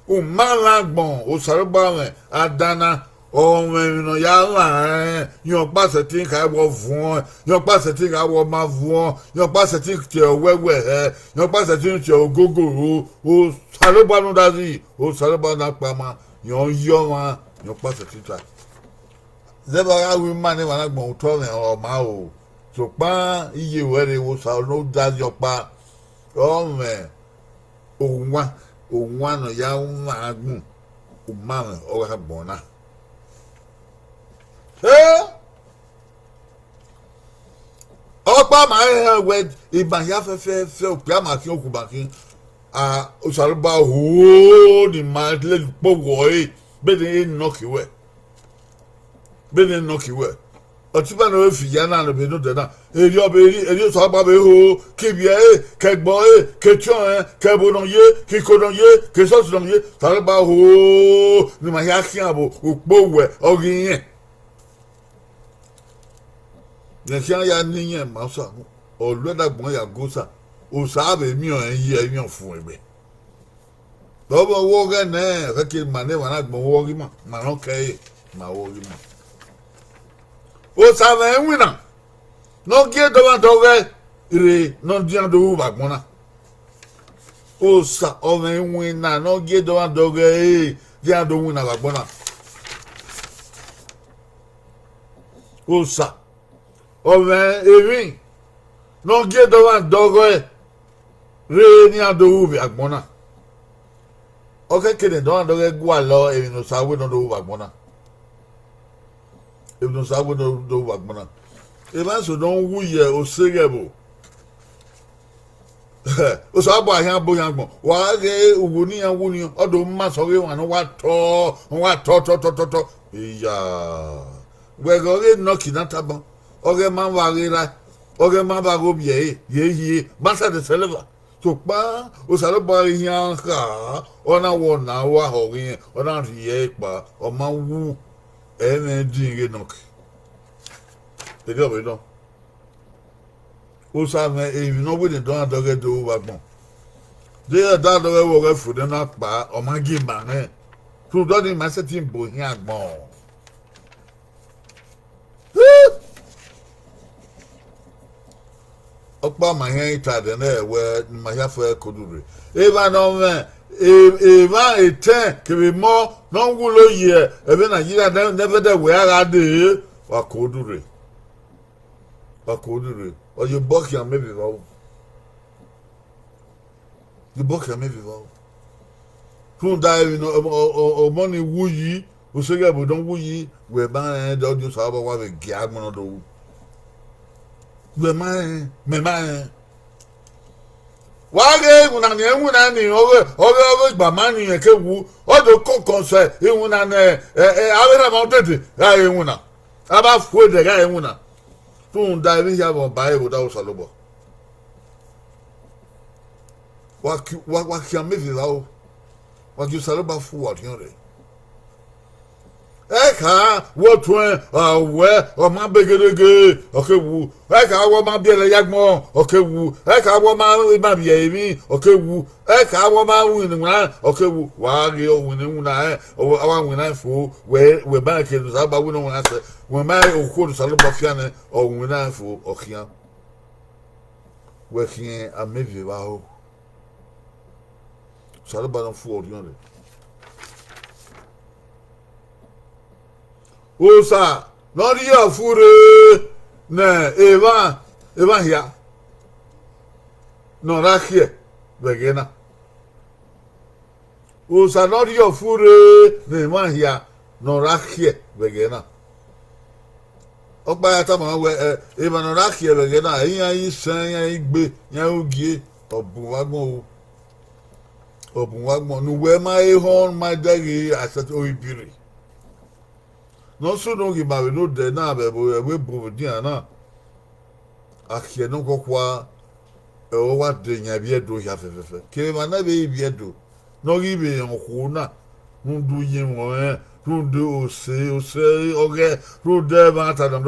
U ma mwẹ agbọn, Osanobua mwẹ, a dan na, ọ mwẹ emwi ne ọ ya rẹn, rẹn, rẹn ọkpa sẹtin kha wẹ ọ vuọn, rẹn ọkpa sẹtin kha wẹ ọ ma vuọn, rẹn ọkpa sẹtin tie ọwẹwẹ hẹ, rẹn ọkpa sẹtin tie ogogoro, Osanobua ne u da zẹ, Osanobua ne a kpa ma, rẹn ọ yi ọmwa, rẹn ọkpa sẹtin ta. Zẹvbe a gha ru ima ne emwa na agbọn, utọ mwẹ ọ ma o, sokpan iye ruẹ rre vbe Osa ne u da zẹ ọkpa, ọ mwẹ owan, owan ne ọ ya wan agbọn, u ma mwẹ ọghe agbọn na. Ẹ, ọkpa ma rẹn wẹ, ima hia fẹfẹfẹ, okpia ma khian, okhu ma khian, a, Osanobua ho ne ima lele ukpo wọ ẹre, vbene e nọ ke wẹ, vbene e nọ ke wẹ. Ọtẹn ima ne ọ vbe fi ya na ne ọ vbe nodẹ na, erriọ vbe erriọ, erriọ Osanobua vbe ho, ke ivbi ẹre, ke ẹgbẹ ẹre, ke etiọnrẹn, ke ẹvbo ne ọ ye, ke iko ne ọ ye, ke esọsi ne ọ ye, Osanobua ho ne ima hia khian vbe ukpo wẹ ọghe irẹn. Rẹn khian ya ne irẹn ma Osa, ọ lu ẹdẹ agbọn ya gu Osa, Osa vbe miẹn ọnrẹn ye ẹmwẹ ọfumwegbe. Ọ vbe ọghe nẹ, ọ khẹke ma ne emwa na agbọn vbe ọghe ima, ma ne ọ kẹ ẹre, ma vbe ọghe ima. Osa mwẹ iwinna ne ọ gie dọmwadẹ ọghẹe rre ne ọ dian do ru vbe agbọn na. Osa ọ mwẹ iwinna ne ọ gie dọmwadẹ ọghẹe rre dian do winna vbe agbọn na. Osa ọ mwẹ emwi ne ọ gie dọmwadẹ ọghẹe rre ne iran do ru vbe agbọn na. Ọ khẹke ne dọmwadẹ ọghẹe gualọ emwi ne Osa wẹ ne ọ do ru vbe agbọn na. Emwi ne Osa wẹ ne ọ do ru vbe agbọn na. Emwa eso ne ọ wu ye oseghẹ ẹvbo. Osanobua khian bu iran agbọn, wa ghe uwu ne iran wu ni, ọ do ma sẹ ọghe emwa ne ọ wa tọ, ọ wa tọ, tọ, tọ, tọ, tọ. Iya, wẹ ghe ọghe Enọk na tama, ọghe ma vbe ghe rae, Ọghe ma vbe gha ovbi ẹre ye hie, ma sẹ de sẹlẹ eva. Sokpan Osanobua ghi khian kha, ọ na wẹ ọna ua họghe irẹn, ọ na rhie ẹre kpa, ọ ma wu ẹmwẹ ẹdin ghe nọ ke. Erriọ vbe nọ. Osa mwẹ emwi ne ọ wẹ ne dọmwadẹ ọghẹe do ru vbe agbọn. De dọmwadẹ ọghẹe vbe ọghẹe fo nẹ na kpa, ọ ma gie ima mwẹ. Rhunmwuda ọnii ma sẹtin bu ohiẹn agbọn. Ọkpa ma hia ta ẹdẹ nẹ wẹ ne ima hia fẹ ẹko dure. Evba ne ọ mwẹ, e- emwa etẹn kevbe emọ ne ọ wulo ye ẹmwẹ Nigeria ne, ne ẹvẹdẹ wẹ a gha dee, wa ko dure. Wa ko dure. Ọ ye obọ khian mẹ vbe evba o. Ye obọ khian mẹ vbe evba o. Rhunmwuda emwi ne ọ- ọ- ọ- ọmọ ni wu yi, oseghẹ ẹvbo ne ọ wu yi, wẹ ma rẹn, de ọ di Osanobua wa vbe gie agbọn ne ọ do wu. Wẹ ma rẹn, mẹ ma rẹn. Wa ghe iwinna ni, iwinna ni ọghe ọghe ọghe igbama ni rẹn ke wu, ọ do kọnkọn sẹ iwinna ne ẹ, ẹ, avbe erha mwẹ odede gha re iwinna, avbe afuẹdẹ gha re iwinna. Rhunmwuda emwi hia vbe ọba ẹre vbe odaro Osanobua. Wa ki- wa wa khian mẹ vbe evba o. Wa gie Osanobua fu uwa orhiọn rre. Ẹkha wẹ ọtuẹn, a wẹ ọ ma be gerege, ọ ke wu. Ẹkha wẹ ọ ma biẹlẹ ya agbọn, ọ ke wu. Ẹkha wẹ ọ ma ma vbiẹ emwi, ọ ke wu. Ẹkha wẹ ọ ma winna iwinna, ọ ke wu. Wa ghe ọ winna iwinna rẹn, ọ wa winna rẹn fo, wẹ wẹ ma rẹn ke ne Osanobua winna iwinna sẹ, wẹ ma rẹn okhuo ne Osanobua fian nẹ, ọ winna rẹn fo, ọ khian. Wẹ khian amẹ vbe evba o. Osanobua ne ọ fu uwa orhiọn rre. Osa ne ọ rhie ọfu rre ne emwa emwa hia ne ọ ra khiẹ vbe ẹghẹ na. Osa ne ọ rhie ọfu rre ne emwa hia ne ọ ra khiẹ vbe ẹghẹ na. Ọkpa ya tama wẹ, ẹ, emwa ne ọ ra khiẹ vbe ẹghẹ na, iran i sẹn, iran i gbe, iran i ugie, ọ bun vbe agbọn o. Ọ bun vbe agbọn ne uwẹ ma he họn ma dẹghe asẹt ohibi rre. Ne ọ sunu ghi ma vbe ne odẹ na vbe ẹvbo ẹvbo ebo vbe dian na, akhiẹ ne ọ kọkua, ẹ, ọ wa de yan ivbi Ẹdo hia fẹfẹfẹ. Kevbe emwa ne vbe ivbi Ẹdo, ne ọ ghi vbe rẹn okhuo na, rhunmwuda uyinmwẹ ọnrẹn, rhunmwuda ose, ose ọghẹe, rhunmwuda ẹmwata ne ọ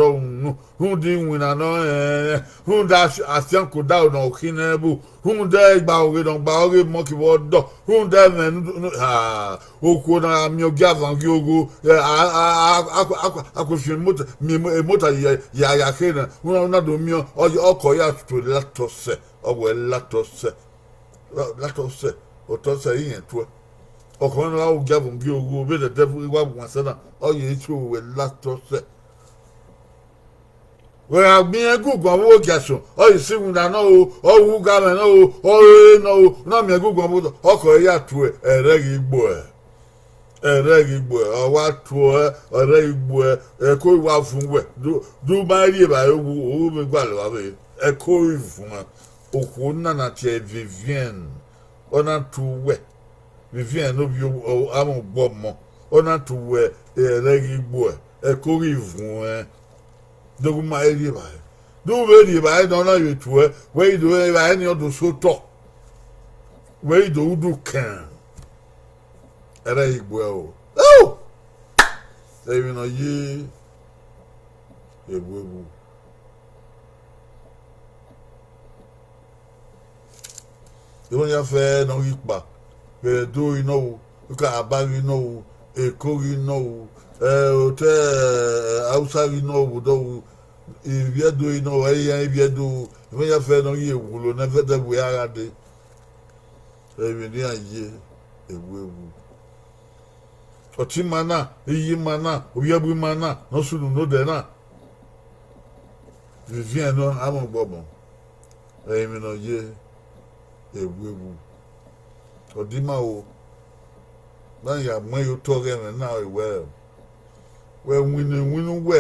rhunmwuda iwinna ne ọ rẹnrẹn, rhunmwuda afianko odaro ne ọ khin nẹ ẹvbo, rhunmwuda igbaroghe ne ọ gbaroghe emọ kevbe ọdọ, rhunmwuda ẹmwẹ ne u- ne u- ha, okhuo na gha miẹn ogiavan ogiogho, ẹ, a- a- a- a- a- a- a- a- a- fian emota, miẹn emota ya- ya- ya khe na, u na- u na do miẹn, ọ ye- ọkọ ya tuẹ latọ sẹ, ọ wẹ latọ sẹ, latọ sẹ, otọ sẹ irẹn tuẹ. Ọkọ na gha ru ogiavan ogiogho vbe dẹdẹ wa vbe wan sẹ na, ọ ye tuẹ wẹ latọ sẹ. Wẹ gha miẹn gu guan vbe ogiasọn, ọ ye si iwinna nọ o, ọ wu ugamwẹ nọ o, ọ rere nọ o, u na miẹn gu guan vbe otọ, ọkọ ya tuẹ, ẹrẹ ghi gbuẹ. Ẹrẹ ghi gbuẹ, ọ wa tuẹ, ẹrẹ ghi gbuẹ, ẹko wa vun wẹ, do- do ma rhie evbare wu, ovbi mwẹ gualọ vbe ẹko i vuẹn. Okhuo na na tie Vivienne, ọ na tu wẹ, Vivienne ne ovbi o- amwẹ ugbọmọ, ọ na tu wẹ, ẹrẹ ghi gbuẹ, ẹko ghi vuẹn. Do gu ma rhie evbare, do vbe rhie evbare ne ọ na vbe tuẹ, wẹ i do evbare ni ọ do sẹ otọ, wẹ i do ru udu kẹn. Ẹrẹ ghi gbuẹ o. Emwi ne ọ ye ewu ewu. Emwi ya fẹ ne ọ ghi kpa, vbe Ẹdo ghi nọ ru, Kalaba ghi nọ ru, Eko ghi nọ ru, ẹ, otọ, ẹ, Hausa ghi nọ ru, vbe odọ ru, ivbi Ẹdo ghi nọ ru, ẹ i iran ivbi Ẹdo ru, emwi ya fẹ ne ọ ghi wulo ne ẹvẹdẹ wẹ a gha dee. Emwi ne iran ye ewu ewu. Ọtẹn ima na, iye ima na, ovbi ẹvbo ima na ne ọ sunu ne odẹ na, Vivienne nọ amwẹ ugbọmọ, emwi ne ọ ye ewu ewu. Ọ di ima o, na ya muẹn ye otọ ọghe ẹmwẹ na wẹ, wẹ winna iwinna uwẹ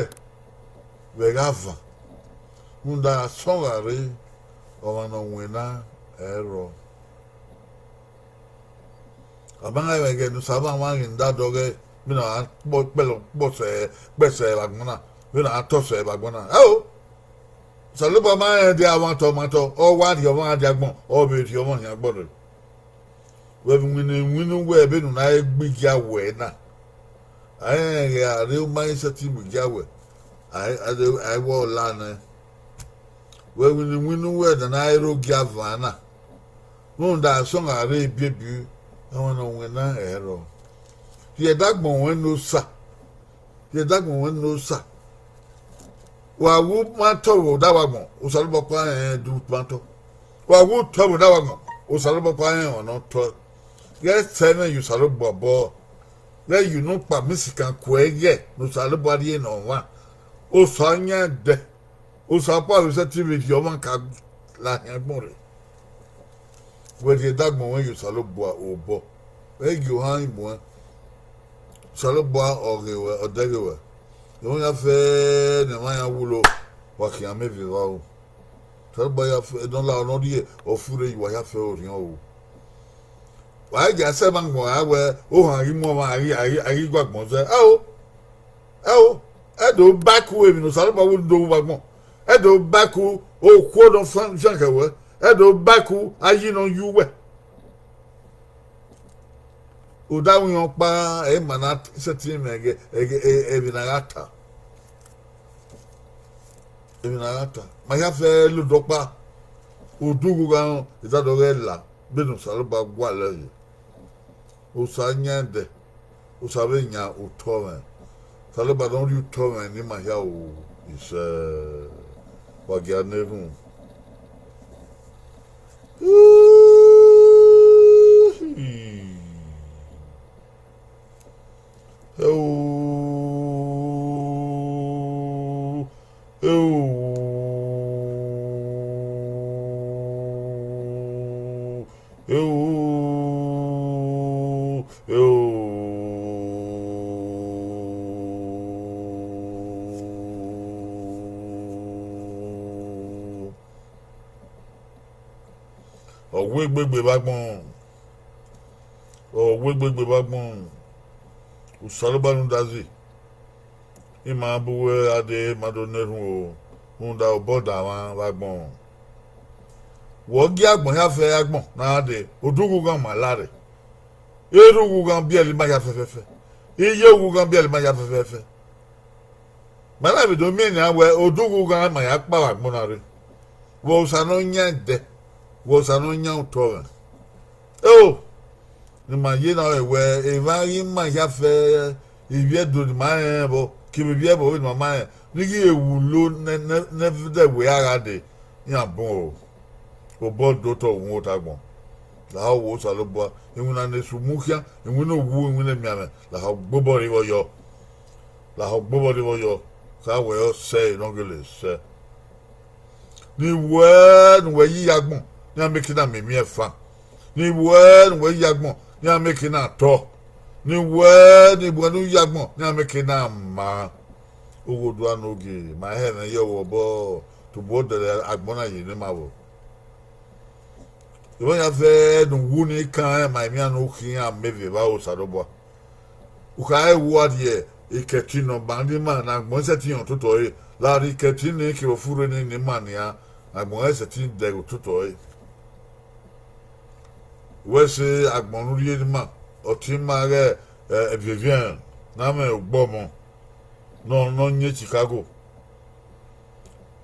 vbe ẹghẹ avan, rhunmwuda asọn gha rre, ọmwa ne ọ winna ẹre rrọọ. A ma gha mwẹ ẹghẹ ne Osanobua ghi da dọghẹ, vbene a kpọ- kpẹlọ- kpọsẹ- kpẹsẹ vbe agbọn na, vbene a tọsẹ vbe agbọn na. Ẹo, Osanobua ma rẹn dia ọmwatọ ọmwatọ, ọ wa rhie ọmwa dia agbọn, ọ vbe rhie ọmwa hin agbọn rre. Wẹ vbe iwinna iwinna uwẹ vbene u na re gbe igia wẹ na, a rẹn gha rre uma i sẹtin mu igia wẹ, a i wẹ ọ la nẹ. Wẹ iwinna iwinna uwẹ ne a na re rre ogiavan na, rhunmwuda asọn gha rre ebiebi, ọmwa ne ọ winna ẹrọ. Rhie ẹdagbọn ruẹ ne Osa, rhie ẹdagbọn ruẹ ne Osa. Wa wu ma tọ vbe odaro agbọn, Osanobua ọkpa rẹn du ma tọ. Wa wu tọ vbe odaro agbọn, Osanobua ọkpa rẹn ọmwa ne ọ tọe. Ghẹ sẹ ẹmwẹ ye Osanobua obọ, ghẹ ye unu kpa misikan kuẹ ighẹ ne Osanobua rhie ne ọmwa. Osa yan ẹdẹ, Osa ọkpa vbe sẹtin vbe rhie ọmwa ka la hin agbọn rre. Wẹ rhie ẹdagbọn ruẹ ye Osanobua obọ, ẹ i gie ohan muẹn. Osanobua ọ ghe wẹ, ọ dẹghe wẹ. Emwa ya fẹ ne emwa ya wulo, wa khian mẹ viọ evba o. Osanobua ya fẹ ne ọ la ne ọ rhie ọfurre ye uwa ya fẹ orhiọn o. Wa i gia sẹ emwa agbọn ra wẹ ohan ghi mu ọmwa, a ghi, a ghi, a ghi gu agbọn zẹ. Ẹo, ẹo, ẹ do ba ẹko emwi ne Osanobua wu do wu vbe agbọn. Ẹ do ba ẹko okhuo ne ọ fian, fian khẹ wẹ. Ẹ do ba ẹko ayi ne ọ yu wẹ. Odaro iran ọkpa, ẹ ma na sẹtin mwẹ ẹghẹ, ẹghẹ, ẹ, emwi ne a gha ta. Emwi ne a gha ta. Ma hia fẹ lodọ ọkpa. Odughu gha rọn, idadọ ghẹ la, vbene Osanobua gualọ ẹre. Osa yan ẹdẹ, Osa vbe yan otọ mwẹ. Osanobua ne ọ rhie otọ mwẹ ne ima hia ru, isẹ, wa gia na erhunmwu. Ẹo, ẹo, ẹo, ẹo. Ọ wu egbegbe vbe agbọn, ọ wu egbegbe vbe agbọn, Osanobua rhunmwuda zẹ, ima bu uwẹ gha dee, ma do na erhunmwu o, rhunmwuda obọ da mwa vbe agbọn. Wẹ ọ gie agbọn hia fẹ agbọn ne a dee, odughu ghan ma la rre. Erha ughughan biẹlẹ ima hia fẹfẹfẹ, iye ughughan biẹlẹ ima hia fẹfẹfẹ. Ma na vbe do miẹn nian wẹ odughu ughughan ma ya kpa vbe agbọn na rre. Vbe Osa ne ọ yan ẹdẹ, vbe Osa ne ọ yan otọ mwẹ. Eo, ne ima ye na ọre wẹ emwa ghi ma hia fẹ, ivbi Ẹdo ne ima rẹn vbọ kevbe ivbi ẹvbo vbene ima ma rẹn, ne I ghi re wulo ne, ne, ne ẹdẹ wẹ a gha dee, iran bun o. Obọ do otọ uhunmwu otọ agbọn. Lahọ wo Osanobua, iwinna ne Esu mu khian, iwinna owu, iwinna emianmwẹ, lahọ gbe obọ rre vbe ọ yọ. Lahọ gbe obọ rre vbe ọ yọ, kha wẹ ọ sẹ ne ọ gele sẹ. Ne I wẹ ne uwẹ yi agbọn, ne iran miẹn eke na miẹn emwi ẹfan. Ne I wẹ ne uwẹ yi agbọn, ne iran miẹn eke na tọ. Ne I wẹ ne I wẹ ne u yi agbọn, ne iran miẹn eke na maa. Ugho dua ne ogie, ma hẹ mwẹ ye ọvbọbọ, tobọ odẹrẹ agbọn na ye ne ima vbo. Emwa ya fẹ ne u wu ne I kan rẹn ma emwian ne u khian mẹ vbe evba Osanobua. U khare wu a rhie ikẹtin ne ọ ma ne ima ne agbọn sẹtin rẹn ototọ ẹre, la rhie ikẹtin ni kevbe ọfurre ni ne ima nian, agbọn rẹn sẹtin dẹghe ototọ ẹre. Wẹ sẹ agbọn ne u rhie ne ima, ọtẹn ima ghẹ, eh, Vivian ne a mwẹ Ogbọmọ, ne ọ, ne ọ yin Chicago.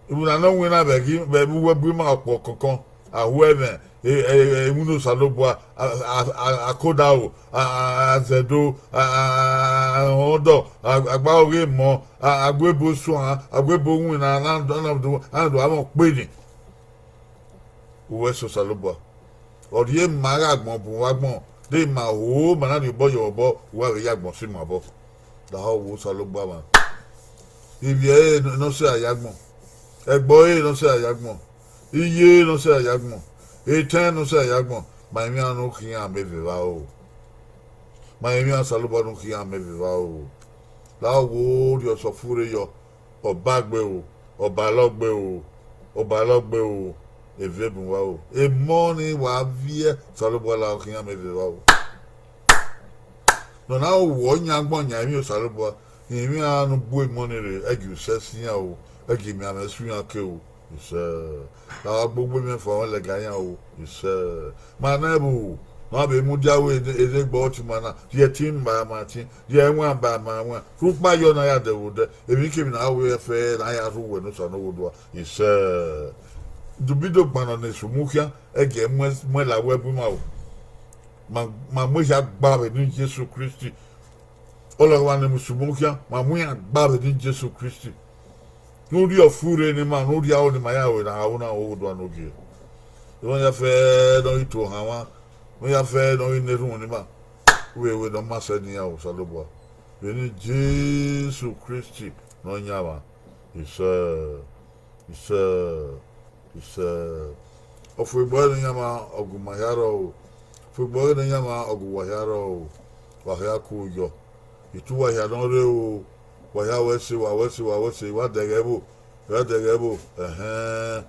Ivun na ne ọ winna vbe ẹgi, vbe uwu ẹbu ima ọkpọ kọnkọn, ahuẹmwẹ, e, e, e, iwinna Osanobua, a, a, a, akodaro, a, a, azẹdo, a, a, a, arhọndọ, a, agbaro ghe emọ, a, aguebo suan, aguebo winna, a na, a na do, a na do avbe ọkpeni. Uwẹ sẹ Osanobua. Ọ rhie ma ghe agbọn bun vbe agbọn, de ma ho ma na rhie obọ ye obọ, uwa vbe ya agbọn si ma obọ. Lahọ wo Osanobua mwa. Ivbi ẹre ne ọ sẹ a ya agbọn, ẹgbẹ ọre ne ọ sẹ a ya agbọn, iye ne ọ sẹ a ya agbọn, etẹn ne ọ sẹ a ya agbọn, ma emwian ne u khian mẹ vbe evba o. Ma emwian Osanobua ne u khian mẹ vbe evba o. Lahọ wo rhie ọsọfure yọ, Ọbagbe o, Ọbalọgbe o, Ọbalọgbe o, Eviẹbuwa o. Emọ ni wa viẹ, Osanobua lahọ khian mẹ vbe evba o. Ne ọ na ru wẹ ọ yan agbọn yan emwi Osanobua, emwi iran ne u bu emọ ni rre, ẹ gie usẹ sẹ iran o, ẹ gie imianmwẹ sẹ iran ke o. Isẹ. A gbogbo mwẹ fo lẹga yan o. Isẹ. Ma nẹ vbo, ma vbe mudia ru ene egbe ọtẹn ima na, rhie ẹtin ba ma ẹtin, rhie ẹwaẹn ba ma ẹwaẹn, rhie ukpa yọ ne a ya dẹ vbe odẹ, emwikemwi ne a ru ẹfe ne a ya rre uwẹ ne Osanobhodua. Isẹ. Dubido gban nọ ne esu mu khian, ẹgiẹ mu ẹn la wẹ bu ima o. Ma, ma mu ehia gba vbe eni Jesu Kristi. Ọlọghọmwa ne mu esu mu khian, ma mu iran gba vbe eni Jesu Kristi. Ne u rhie ọfurre ne ima, ne u rhie aro ne ima ya ru ne a ru na Osanobhodua ne ogie. Emwa ya fẹ ne ọ ghi tuẹ ohanmwa, emwa ya fẹ ne ọ ghi na erhunmwu ne ima. U vbe ru ne ọ ma sẹ ne iran, Osanobua. Vbe eni Jesu Kristi Nọyaẹnmwa. Isẹ. Isẹ. Isẹ. Ọfumwegbe ọghe Nọyaẹnmwa, ọ gu ima hia rrọọ o. Ọfumwegbe ọghe Nọyaẹnmwa, ọ gu uwa hia rrọọ o. Wa hia ku yọ. Itu uwa hia ne ọ rre o. Wa hia wẹ ẹse, wa wẹ ẹse, wa wẹ ẹse, wa dẹghẹ ẹvbo, wa dẹghẹ ẹvbo. Ẹhẹn.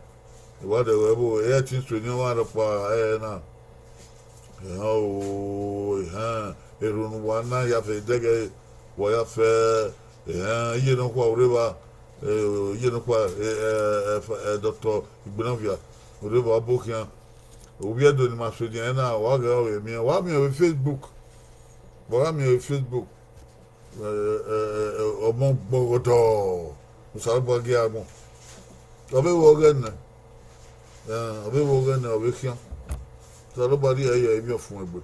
Wa dẹghẹ ẹvbo, ẹ i ẹtin sẹ eni ọmwa rhọkpa ẹre na. Ehẹn o, ehẹn, erhunmwu ne uwa na ya fẹ dẹghẹ, wa ya fẹ, ehẹn, iye nọkhua u rre evba, eh, iye nọkhua, eh, eh, eh, Doctor Igbenavia, u rre evba ọbo khian. Ovbi Ẹdo ne ima sẹ odian na, wa ghẹ ọ vbe miẹn, wa miẹn vbe Facebook, wa gha miẹn vbe Facebook. Ọmọ gbọghọdọ, Osanobua gie agbọn. Ọ vbe vbe ọghẹ nẹ, ọ vbe vbe ọghẹ nẹ, ọ vbe khian. Osanobua rhie ẹre yọ emwi ọfumwegbe.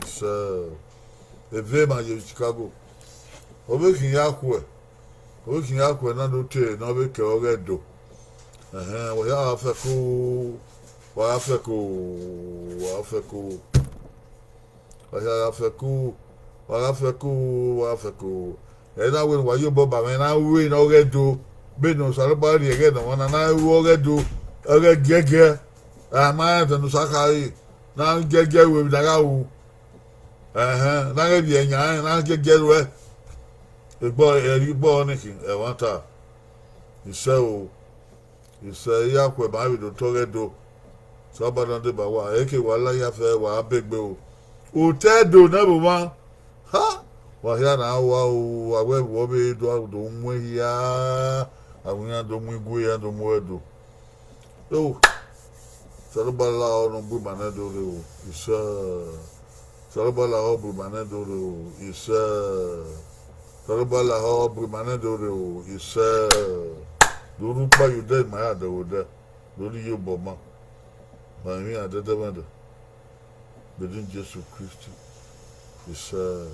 Sẹ, eve ma ye vbe Chicago. Ọ vbe khin ya khuẹ, ọ vbe khin ya khuẹ na do te ne ọ vbe kẹ ọghẹ do. Ẹhẹn, wa ya gha fẹko, wa gha fẹko, wa gha fẹko. Wa hia gha fẹko, wa gha fẹko, wa gha fẹko. Ẹ na wẹ ne uwa ye obọ ba mwẹ na ru ne ọghẹ do, vbene Osanobua rhie ẹghẹ ne ọmwa na na ru ọghẹ do, ọghẹ giẹgiẹ, a ma rẹn ẹdẹ ne Osa khare, na giẹgiẹ ru emwi ne a gha ru. Ẹhẹn, na ghẹ rhie yan rẹn, na giẹgiẹ ruẹ. Egbọ, ẹre igbọ ọnii khin ẹmwata. Isẹ o, isẹ, I ya khuẹ ma vbe do otọ ọghẹ do. Osanobua na deba uwa, eke wa la ya fẹ wa gha begbe o. Otọ Ẹdo nẹ vbe omwa. Ha! Wa hia na wa o, a wẹ vbe ọ vbe do do mu ehia, a wẹ iran do mu igue, iran do mu ẹdo. O, Osanobua lahọ ne ọ bu ima nẹ do rre o, isẹ. Osanobua lahọ bu ima nẹ do rre o, isẹ. Osanobua lahọ bu ima nẹ do rre o, isẹ. Do rhie ukpa ye odẹ, ima ya dẹ vbe odẹ. Do rhie iye obọ ma, ma emwi iran dẹdẹmwẹdẹ. Vbe eni Jesu Kristi, isẹ.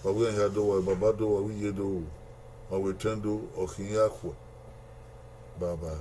Wa wẹ iran hia do, wa wẹ baba do, wa wẹ iye do, wa wẹ etẹn do, ọ khin ya khuẹ. Baba.